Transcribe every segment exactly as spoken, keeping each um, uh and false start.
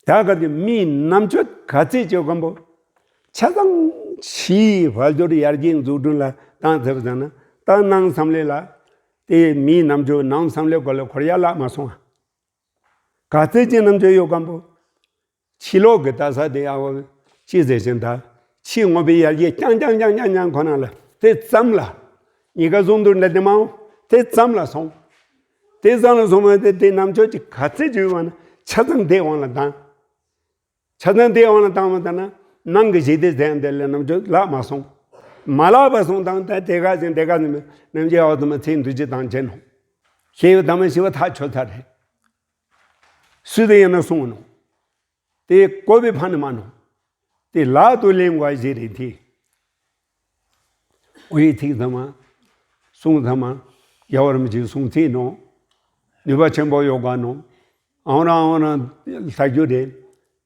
ད་ག་དེ་མིའི་རྣམ་དཔྱོད་ག་ཚད་ཅིག་ཡོད་མཁན་པོ། ཆ་ཚང་ཕྱིའི་དཔལ་འབྱོར་ཡར་རྒྱས་འཛུགས་སྐྲུན་ལ་བཏང་ཐུབ་ཟེར་ན། ད་ནང་བསམ་བློ་ལ་དེ་མིའི་རྣམ་དཔྱོད་ནང་བསམ་བློའི་སྐོར་ལ་འཁོར་ཡ་ལ་མ་སོང་ང་། ག་ཚད་ཅིག་རྣམ་དཔྱོད་ཡོད་མཁན་པོ། ཕྱི་ལོགས་ཀྱི་ལྟ་ས་དེ་ཡག་པོ་ཅི་ཟེར་ཞིང་ད། ཕྱིའི་དངོས་པོའི་ཡར་རྒྱས་རྐྱང་རྐྱང་རྐྱང་རྐྱང་རྐྱང་ཁོ་ན་ལ་དེ་ཙམ་ལ། གཉིས་ཀ་ཟུང་དུ་འབྲེལ་ཏེ་མ་འོང་། དེ་ཙམ་ལ་སོང་། དེ་ཙམ་ལ་སོང་བ་དེ་དེ་རྣམ་དཔྱོད་ཀྱི་ག་ཚད་ཅིག་ཡོད་པ་ན་ཆ་ཚང་དེ་དབང་ལ་བཏང་། ཆ་ཚང་དེ་དབང་ལ་བཏང་བ་ལྟར་ན་ནང་གི་ཞི་བདེ་ཟེར་ཡང་དེ་ལ་རྣམ་དཔྱོད་ལག་མ་སོང་། མ་ལག་པ་སོང་དང་ད་དེ་ག་ཅིག་དེ་ག་ནི་རྣམ་དཔྱོད་ཨོ་དུ་མ་ཚེ་འདུ་བྱེད་དང་བྱེད་ནོ། ཤེས་ཡོན་དམ་པ་ཤེས་པ་ཐག་ཆོད་ཚར་རེད། སུས་དེ་ཡིན་ན་གསུངས་ནོ། དེ་བཀོད་པའི་ཕ་ནི་མ་ནོ། དེ་ལག་ཏུ་ལེན་དགོས་ཞེས་རེད་དེ། འོ་ཡི་ཐིག་ཚང་མ། གསུང་ཚང་མ། རྒྱལ་བ་རིན་པོ་ཆེའི་གསུང་ཚིག་ནོ། ནུས་པ་ཆེན་པོ་ཡོད་ག་ནོ། ཨང་རང་ཨང་རང་ལྷག་རྒྱུ་རེད།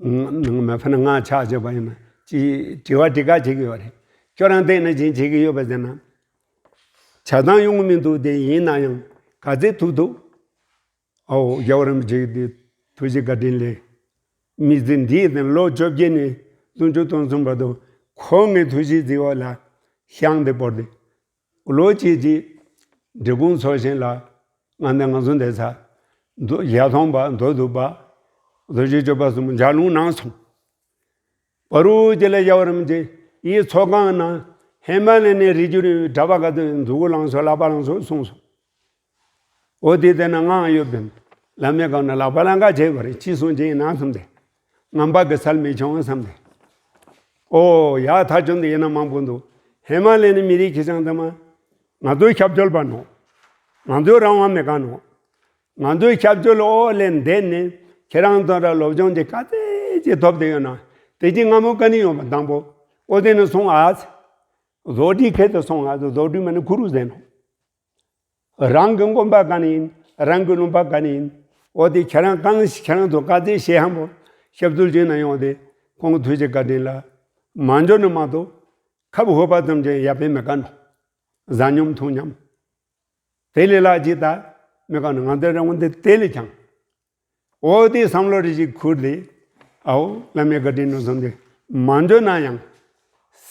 ནང་མ་ཕན་ང་ཆ་བྱས་པ་ཡིན་ན་ཅི་དྲི་བ་དྲི་ག་བྱེད་ཀྱི་ཡོད་རེད། ཁྱོད་རང་བལྟས་ན་ཅི་བྱེད་ཀྱི་ཡོད་པ་ཟེར་ན། ཆ་ཚང་ཡོང་གི་མི་འདུག་དེ་ཡིན་ན་ཡང་ག་ཚད་ཐུབ་ཐུབ། ཨའོ་རྒྱལ་བ་རིན་པོ་ཆེ་གི་ཐུགས་རྗེ་བཀའ་དྲིན་ལས། མི་ཚེ་འདིའི་སྟེང་ལོ་བཅོ་བརྒྱད་ནས་བདུན་ཅུ་དོན་གསུམ་བར་དུ་ཁོང་གི་ཐུགས་རྗེ་བརྩེ་བ་ལ་ཤངས་ཏེ་བོར་ཏེ། ལོ་གཅིག་གཅིག་འབྲས་སྤུངས་ཚོགས་ཞིང་ལ་ང་ནས་ང་ཚོ་འདས་ས་མདོ་ཡ་མཐོང་པ་མདོ་སྡུད་པ་རྡོ་རྗེ་གཅོད་པ་གསུམ་ལྗགས་ལུང་གནང་སོང་། བར་དུ་ཅི་ལ་རྒྱལ་བ་རིན་པོ་ཆེ་ཡིས་ཚོགས་ཁང་ནང་ཧི་མ་ལ་ནས་རི་རྒྱུད་རིང་གྲྭ་པ་ག་ཚོད་མཛུ་གུ་བླངས་སོ་ལག་པ་བླངས་སོ་གསུངས་སོ། འོ་དེ་དེ་ན་ངའང་ཡོད་པས། བླ་མའི་སྒང་ནས་ལག་པ་ལ་འགའ་བྱས་པ་རེད་ཅི་གསུང་ཅི་ཡིན་ན་བསམ་སྟེ། ངན་པ་གི་སལ་མི་བྱུང་བསམ་སྟེ། ཨོ་ཡ་ཐག་ཆོད་འདི་ཡིན་ན་མང་པོ་འདུག་ཧི་མ་ལ་ནས་མི་རིགས་ཁྱི་ཆང་ཚང་མ། ང་ཚོའི་སྐྱབས་བཅོལ་བ་ནོ། ང་ཚོའི་རང་དབང་མེད་ག་ནོ། ང་ཚོའི་སྐྱབས་བཅོལ་ཨོ་ལེན་འདེད་ནས་ཁྱེད་རང་ཚོ་འདྲ་སློབ་སྦྱོང་གི་ག་ཚད་ཅིག་ཐོབ་བསྡད་ཡོད་ན་དེ་ཅིག་སྔ་མོ་བཀའ་ནི་ཡོང་བ་དང་པོ་ཨོ་དེ་ནི་སོང་ཨ། བཟོ་སྒྲིག་ཁྱེད་དུ་སོང་ཨ་བཟོ་སྒྲིག་མ་ནི་ཁུ་རུ་ཟེར་ནོ། རང་གི་དགོན་པ་ག་ནས་ཡིན། རང་གི་ལུང་པ་ག་ནས་ཡིན། འོ་དེ་ཁྱེད་རང་གང་ཁྱེད་རང་ཚོ་ག་ཚད་ཤེས་ཧམ་པོ་ཞབས་ཚུལ་བྱས་ན་ཡོང་དེ་ཁོང་གི་ཐུགས་རྗེ་བཀའ་དྲིན་ལ་མ་འཇོན་ནི་མ་གཏོགས་ཁབ་ཧོད་པ་ཙམ་གྱི་ཡ་པེ་མེ་ག་ནོ། ཟ་སྙོམས་འཐུང་སྙོམས། དེ་ལས་ལག་ཅིག་ད་མེ་ག་ནོ་ང་ཚོའི་རང་དབང་དེ་དེ་ལས་ཀྱང་། འོ་དེ་བསམ་བློ་རེ་ཞིག་ཁུར་ཏེ། ཨའོ་བླ་མའི་བཀའ་དྲིན་ནོ་བསམ་སྟེ་མ་འཇོན་ན་ཡང་།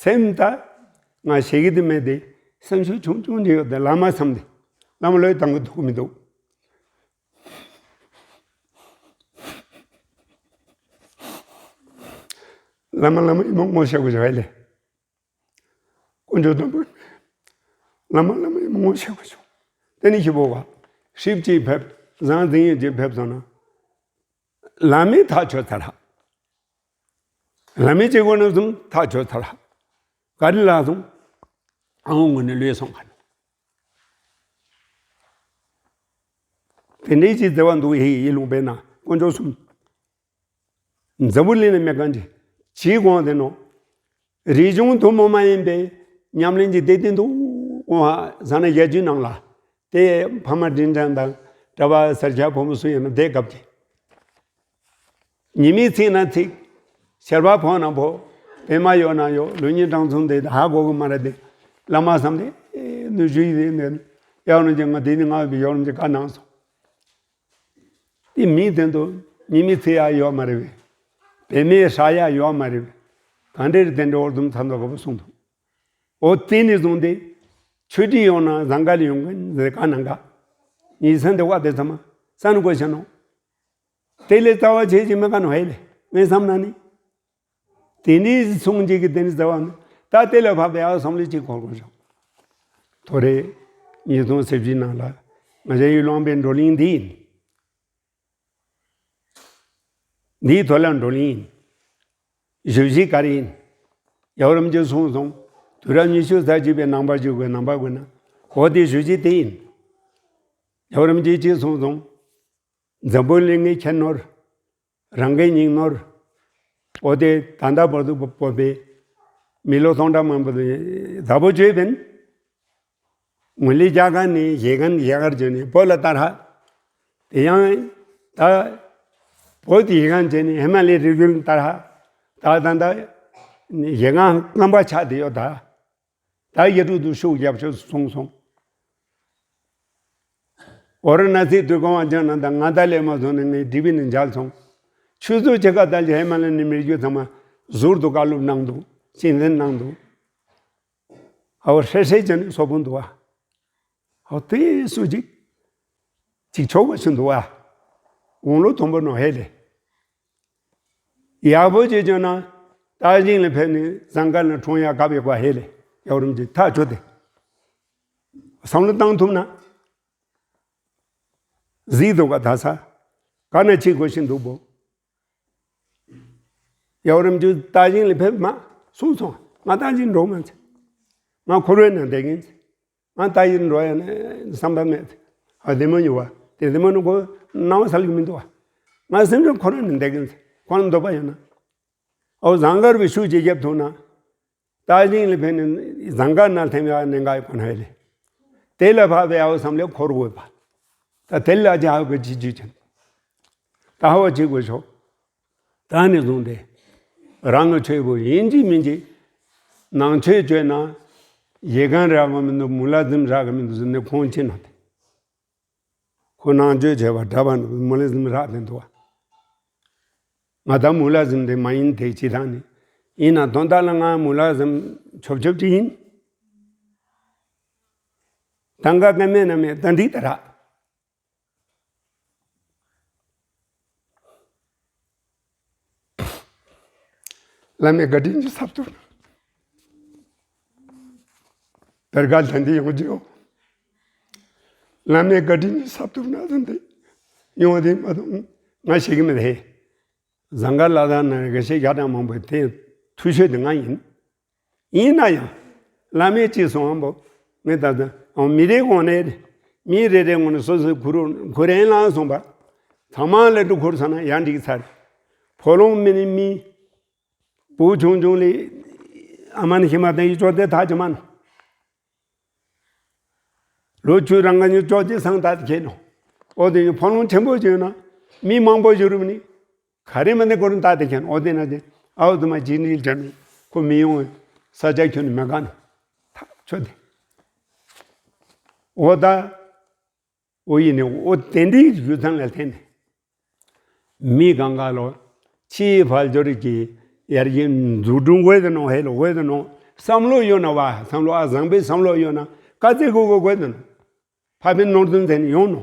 སེམས་ད་ང་ཞེ་གི་དེ་མེད་དེ་སེམས་ཤུགས་ཆུང་ཆུང་ཅིག་ཡོད་དེ་བླ་མ་བསམ་སྟེ་བླ་མ་ལོས་བཏང་གི་ཐུག་གི་མི་འདུག་བླ་མ་བླ་མ་ཡིན་མོ་ངོ་ཤེས་དགོས་བྱ་བ་ལས། དཀོན་མཆོག་དམ་པ། བླ་མ་བླ་མ་ཡིན་མོ་ངོ་ཤེས་དགོས་བྱུང་། དེ་ནི་ཞིབ་པོ་བ། ཧྲིབ་ཅིག་ཕེབས། བཟང་འཛིན་ཡོད་ཅིག་ཕེབས་སོང་ན། བླ་མའི་ཐག་ཆོད་ཚར་ཧ། བླ་མའི་བྱེད་སྒོ་རྣམ་གསུམ་ཐག་ཆོད་ཚར་ཧ། ག་རེ་ལ་སོང་། ཨ་ངོ་ངོ་ནས་ལུས་སོང་ཁ་ནས། དེ་འདྲའི་ཅིག་བརྩེ་བ་འདུག་ཧེ་ཡིད་ལུང་པའི་ནང་དཀོན་མཆོག་གསུམ། འཛམ་བུ་གླིང་ནས་མེད་མཁན་གྱི་ཇིའི་གོང་དེ་ནོ། རིག་གཞུང་ཐུན་མོང་མ་ཡིན་པའི་ཉམས་ལེན་གྱི་སྡེ་བསྟན་འདུག་གོང་ཧ་ཟ་ན་རྒྱལ་རྒྱུད་ནང་ལ་དེ་ཕ་མ་དྲིན་དྲན་དང་གྲྭ་པ་སེར་སྐྱ་ཕོ་མོ་སུ་ཡིན་ན་དེ་སྐབས་ཀྱི་ཉི་མའི་ཚིག་ན་ཚིག་ཤེར་བ་ཕོ་ན་ཕོ་པད་མ་ཡོད་ན་ཡོད་ལུས་ཉིད་དྲང་སོང་དེ་ཧ་གོ་གི་མ་རེད་དེ་བླ་མ་བསམ་དེ་ནུས་ཤུགས་ཡིན་དེ་ཡག་ནོ་ཅན་ང་དེ་ནི་ང་ཡོད་ནོ་ཅན་བཀའ་གནང་སོང་། དེ་མིའི་སྟེང་དུ་ཉི་མའི་ཚེ་ཡ་ཡོད་མ་རེད་པས། བེ་མའི་ཧྲ་ཡ་ཡོད་མ་རེད་པས། གང་འདྲའི་དེ་འདྲ་འོར་དུམ་ཚ་མདོག་ཁ་པོ་གསུངས་འདུག་འོ་དེ་ནས་བཟུང་སྟེ་ཆོས་ཁྲིད་ཡོང་ན་བཟང་ག་ལ་ཡོང་གི་ཟེར་ག་ནང་ག་ཉི་སན་དེ་བ་དེ་ཚང་མ་ས་ནུ་གོ་ཤ་ནོ། དེ་ལས་རྩ་བ་བྱེད་ཀྱི་མི་ག་ནོ་ཧེ་ལེ་མེད་བསམ་ན་ནི། དེ་ནི་སོང་རྗེས་ཀྱི་དེ་ནི་རྩ་བ་ནི་ད་དེ་ལ་བབ་པའི་ཨ་བསམ་བློ་གཅིག་འཁོར་དགོས་བྱུང་། ཐོ་རེ། ཉིས་སྟོང་བཞི་བཅུའི་ནང་ལ་ང་ཚོའི་ཡུལ་ལུང་པའི་བགྲོ་གླེང་འདི་ཡིན། འདིའི་ཐོག་ལ་བགྲོ་གླེང་ཡིན། བཞི་བཞི་ག་རེ་ཡིན། ཡབ་རིམ་གྱིས་གསུངས་སོང་། དུས་རབས་ཉི་ཤུ་རྩ་གཅིག་པའི་ནང་པ་བཞུགས་པའི་ནང་པ་ཀུན་ན་འོ་དེ་བཞི་བཞི་དེ་ཡིན། ཡབ་རིམ་གྱིས་ཅི་གསུངས་སོང་། འཛམ་བུ་གླིང་གི་ཁྱད་ནོར། རང་གི་སྙིང་ནོར། འོ་དེ་ད་ལྟ་བར་དུ་བོད་པའི་མི་ལོ་སྟོང་ཕྲག་མང་པོ་དང་བདག་པོ་བྱས་པིན། ངོས་ལི་རྒྱ་གར་ནས་ཞེ་གན་རྒྱ་གར་བྱོན་ནས་བོད་ལ་དར་ཧ། དེ་ཡང་ད་བོད་ཀྱི་ཞེ་གན་བྱས་ནས་ཧི་མ་ལའི་རི་རྒྱུད་དར་ཧ། ད་ད་ད་ཞེ་གན་རྔམ་པ་ཆགས་བསྡད་ཡོད་ད། ད་ཡ་ཕྲུག་ཏུ་ཤུགས་རྒྱབ་ཤོག་གསུངས་སོང་། ཝཱ་ར་ཎ་སི་དུས་གང་བ་ཅན་ན་ད་ང་ད་ལས་མ་སོང་ནས་ངས་འབྲི་བི་ནས་མཇལ་སོང་། ཆུ་ཚོད་ཕྱེད་ཀ་ལྟར་གྱི་ཧེ་མ་ལ་ནི་མི་རྒྱུ་ཚང་མ་ཟུར་དུ་བཀའ་སློབ་གནང་འདུག་གཅེས་འཛིན་གནང་འདུག་ཨའོ་ཧྲེ་ཧྲེ་བྱས་ནས་སོ་ཕུང་འདུག་ཨ། ཨའོ་དེ་སུ་ཅིག་ཅིག་ཆོག་པ་ཞིག་འདུག་ཨ། དགུང་ལོ་མཐོན་པོ་ནོ་ཧེ་ལེ། ཡག་པོ་ཅིག་བྱུང་ན་རྟ་ཞིང་ལ་ཕེབས་ནས་ཟངས་དཀར་ལ་འཁྲུངས་ཡག་ག་བའི་བཀའ་ཧེ་ལེ། ཡག་རིམ་གྱིས་ཐག་ཆོད་དེ། བསམ་བློ་བཏང་ཐུབ་ན། གཟིགས་འདུག་ག་ད་ས། ག་ན་ཅིག་དགོས་ཤིང་འདུག་བོ། ཡག་རིམ་གྱིས་རྟ་ཞིང་ལ་ཕེབས་མ་གསུངས་སོང་། ང་རྟ་ཞིང་འགྲོ་མ་ཚེ། ང་འཁོར་བའི་ནང་བསྡད་ཀྱིན་ཚེ། ང་རྟ་ཞིང་འགྲོ་ཡ་ནི་བསམ་པ་མེད་ཚེ། ཨ་དེ་མོ་ཡོད་བ། དེ་དེ་མོ་ནི་ཁོ་སྣང་བ་ས་ལུགས་མི་འདུག་བ། ང་སེམས་ཅན་འཁོར་བའི་ནང་བསྡད་ཀྱིན་ཚེ། ཁོ་ན་འདོད་པ་ཡོད་ན། ཨོ་ཟངས་དཀར་བའི་ཤུགས་ཀྱིས་རྒྱབ་ཐུབ་ན། རྟ་ཞིང་ལ་ཕེབས་ནས་ཟངས་དཀར་ན་ཐེམ་ཡག་གནད་འགག་ཡོད་གོ་ན་ཧེ་ལེ། དེ་ལ་བབས་པའི་ཨའོ་བསམ་བློ་འཁོར་དགོས་པ། ད་དེ་ལ་ཅི་ཧ་གོ་ཅི་ཅི་ཅན། ད་ཧ་བ་ཅི་དགོས་ཤོག་ད་ནི་བཟུང་སྟེ། རང་གི་ཆོས་པོ་ཡིན་གཅིག་མིན་གཅིག་ནང་ཆོས་བཅོས་ན། ཡེ་གང་རག་གི་མི་འདུག་མུ་ལ་ཟིམ་རག་གི་མི་འདུག་ཟེར་ནས་ཁོང་ཁྱེར་ན་དེ། ཁོ་ནང་བཅོས་བྱས་པ་འདྲ་བ་ནི་མུ་ལ་ཟིམ་རག་དེ་འདུག་བ། ང་ད་མུ་ལ་ཟིམ་དེ་མ་ཡིན་དེ་ཅི་ཐང་ནི། ཡིན་ན་དོན་དག་ལ་ང་མུ་ལ་ཟིམ་ཆོབ་ཆོབ་ཅིག་ཡིན། ད་འགའ་ཀ་མེད་ན་མེད་ད་འགྲིག་ད་རག་བླ་མའི་བཀའ་དྲིན་གྱིས་ཟབ་ཏུ། བེར་ཀ་ལྷན་དེ་ཡོང་རྒྱུ། བླ་མའི་བཀའ་དྲིན་གྱིས་ཟབ་ཏུ་ན་ཟིན་ཏེ། ཡོང་བ་དེ་མ་གཏོགས་ང་ཤེས་ཀྱི་མེད་དེ། ཟངས་དཀར་ལ་དྭགས་ན་འགའ་ཤས་བརྒྱ་དང་མང་པོའི་དེ་ཐུ་ཤོས་དེ་ང་ཡིན། ཡིན་ན་ཡང་། བླ་མས་ཅི་གསུངས་པོ། ངས་ད་ལྟ་མི་རེའི་ངོས་ནས། མི་རེ་རེའི་ངོས་ནས་སོ་སོའི་ཁུར་ཁུར་ཨེན་ལང་སོང་པ། ཚང་མ་ལས་འགྲོ་ཁུར་ཚ་ན་ཡང་འགྲིག་ཚར། ཕོ་ལོང་མི་ནི་མི། བུ་ཆུང་ཆུང་ལས། ཨ་མ་ནི་ཤི་མ་དང་ཡི་ཅོག་དེ་ཐག་ཅི་མ་ན། ལོ་བཅུ་རང་ག་ཉིད་ཅོག་དེ་སང་ད་དེ་ཁྱེད་ནོ། ཨོ་དེ་ཉིད་ཕོ་ལོང་ཆེན་པོ་བྱོས་ན། མི་མང་པོ་བྱོས་རུབ་ནི། ག་རེ་མ་ནི་ཁོ་རང་ད་དེ་ཁྱེད་ཨོ་དེ་ན་དེ། ཨའོ་དུ་མ་ཇི་ནི་ལ་དྲན་ནི། ཁོ་མི་ཡོང་ས་ཆ་ཁྱོད་ནི་མེ་ག་ནོ། ཐག་ཆོད་དེ། ཨོ་ད། ཨོ་ཡིན་ནི་ཨོ་དེ་འདྲའི་རྒྱུ་མཚན་ལ་བརྟེན་ནས། མི་གང་ག་ལོ། ཕྱིའི་དཔལ་འབྱོར་གྱི་ཡར་རྒྱས་འཛུགས་སྐྲུན་དགོས་དེ་ནོ་ཧེ་ལོ་དགོས་དེ་ནོ། བསམ་བློ་ཡོད་ན་བ་བསམ་བློ་ཨ་བཟང་པོའི་བསམ་བློ་ཡོད་ན་དཀའ་ཚེགས་དགོས་དགོས་དགོས་དེ་ནོ། ཕ་ཕན་ནོར་དོན་མཛད་ནས་ཡོང་ནོ།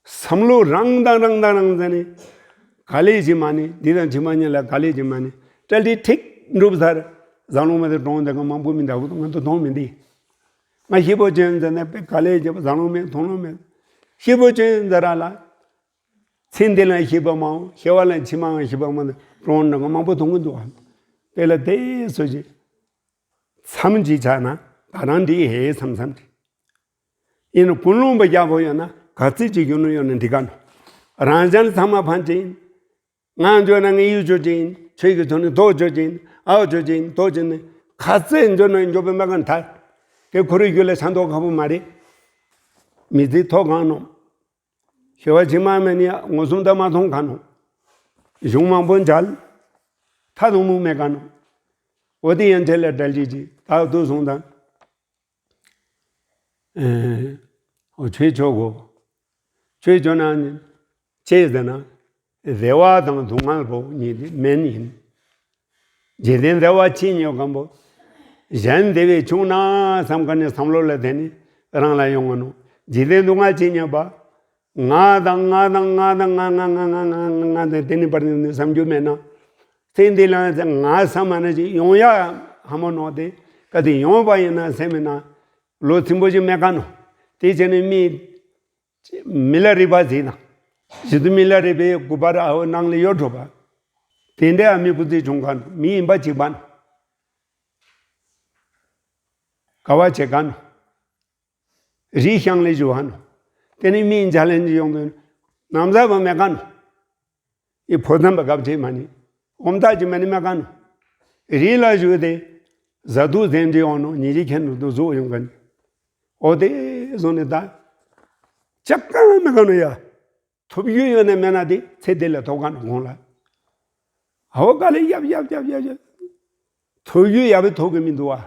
བསམ་བློ་རང་དང་རང་དང་རང་མཛད་ནས། ག་ལེ་ཅི་མ་ནི་འདི་དང་ཅི་མ་ཉེ་ལ་ག་ལེ་ཅི་མ་ནི་གྲལ་སྒྲིག་ཁྲིག་འགྲུབ་ཚར། ཟང་ལུང་མ་དེ་གྲོང་དེ་ག་མང་པོ་མི་འདྲ་བོ་ང་ཚོ་མཐོང་མི་འདི། ང་ཤི་བོ་ཅན་མཛད་ནས་པེ་ག་ལེ་ཅི་ཟང་ལུང་མེད་མཐོང་ལུང་མེད། ཤི་བོ་ཅན་མཛད་ར་ལ། ཚེ་འདི་ལ་ཤི་བ་མང་ཤི་བ་ལ་ཕྱི་མ་ཤི་བ་མང་གྲོང་དེ་ག་མང་པོ་མཐོང་གི་འདུག་ཨ། དེ་ལ་དེ་སོ་ཅི། མཚམས་ཅིག་ཆགས་ན་ད་རང་འདི་ཧེ་མཚམས་མཚམས་ཅིག་ཡིན་ན་ཀུན་སློང་པ་རྒྱག་པོ་ཡོད་ན་ག་ཚིག་ཅིག་རྒྱུ་ནོར་ཡོད་ན་འགྲིག་ག་ནོ། རང་ཅན་ཚང་མ་ཕན་ཅིག་ཡིན། ང་འཇོན་ན་ངའི་ཡུལ་ཆོས་ཅིག་ཡིན། ཆོས་ཀྱི་ཐོག་ནས་ཐོག་ཆོས་ཅིག་ཡིན། ཨའོ་ཆོས་ཅིག་ཡིན་ཐོག་ཅིག་ནི་ག་ཚད་འཇོན་ན་འཇོན་པའི་མ་ག་ཐ། དེ་ཁོ་རའི་རྒྱུད་ལ་ཆ་འདོགས་ཁ་པོ་མ་རེད། མི་ཚེ་ཐོག་གང་ནོ། ཤི་བ་ཕྱི་མ་མེད་ནི་མངོན་སུམ་ད་མ་མཐོང་ག་ནོ། གཞུང་མང་པོ་མཇལ། ཐ་དུང་མུ་མེད་ག་ནོ། འོ་དེ་ཡན་ཆད་ལ་གྲལ་གཅིག་ཅིག་ད་དུ་སོང་དང་། ཨེ། འོ་ཆོས་ཆོས་གོ། ཆོས་ཆོས་ན་ནི། ཅེས་ཟེར་ན། བདེ་བ་དང་སྡུག་བསྔལ་པོ་གཉིས་དེ་མེད་ནི་ཡིན། འཇིག་རྟེན་བདེ་བ་ཅི་ཉོ་གམ་པོ། གཞན་བདེ་བས་ཕྱུག་ན་བསམ་ཁ་ནས་བསམ་བློ་ལ་བརྟེན་ནས་རང་ལ་ཡོང་ང་ནོ། འཇིག་རྟེན་སྡུག་བསྔལ་ཅི་ཉོ་པ། ང་དང་ང་དང་ང་དང་ང་ང་ང་ང་ང་དང་དེ་ནི་བར་ནི་བསམ་རྒྱུ་མེད་ན། ཚེ་འདི་ལ་ང་བསམ་མ་ན་ཅིག་ཡོང་ཡ་ཧ་མོ་ནོ་དེ་ག་དེ་ཡོང་བ་ཡིན་ན་སེམས་མེད་ན་ལོ་ཚིམ་པོ་ཅིག་མེད་ག་ནོ། དེ་བྱས་ནས་མི་མི་ལ་རས་པ་ཟིག་དང་། ཞི་དུ་མི་ལ་རས་པའི་སྐུ་པར་ཨའོ་ནང་ལ་ཡོད་འགྲོ་པ། དེ་འདྲའི་ཨ་མི་སྐུ་ཚེ་བྱུང་ག་ནོ་མི་ཡིན་པ་གཅིག་པ་ནོ། དགའ་བ་བྱེད་ག་ནོ། རིའི་ཤང་ལས་བཞུ་བ་ནོ། དེ་ནི་མིའི་འཇའ་ལན་གྱི་ཡོང་དོན་ནམ་ཟ་བ་མེད་ག་ནོ། ཨི་ཕོ་ཚན་པ་གབ་ཆེ་མ་ནི། ཨོམ་ཐག་ཅི་མ་ནི་མེད་ག་ནོ། རི་ལ་བཞུ་དེ་ཟ་དུ་ཟན་གྱི་ཡོང་ནོ་ཉི་ཅི་ཁྱེར་ནོ་དུ་བཟོ་ཡོང་ག་ནི། ཨོ་དེ་བཟོ་ནི་ད་ཅག་གང་མེད་ག་ནོ་ཡ། ཐོབ་རྒྱུ་ཡོད་ན་མེད་ན་དེ་ཚེ་འདི་ལ་ཐོབ་ག་ནོ་གོང་ལ། ཨའོ་ག་ལེ་ཡབ་ཡབ་ཡབ་ཡབ་ཡབ། ཐོབ་རྒྱུ་ཡབ་ཐོབ་གི་མི་འདུག་ཨ།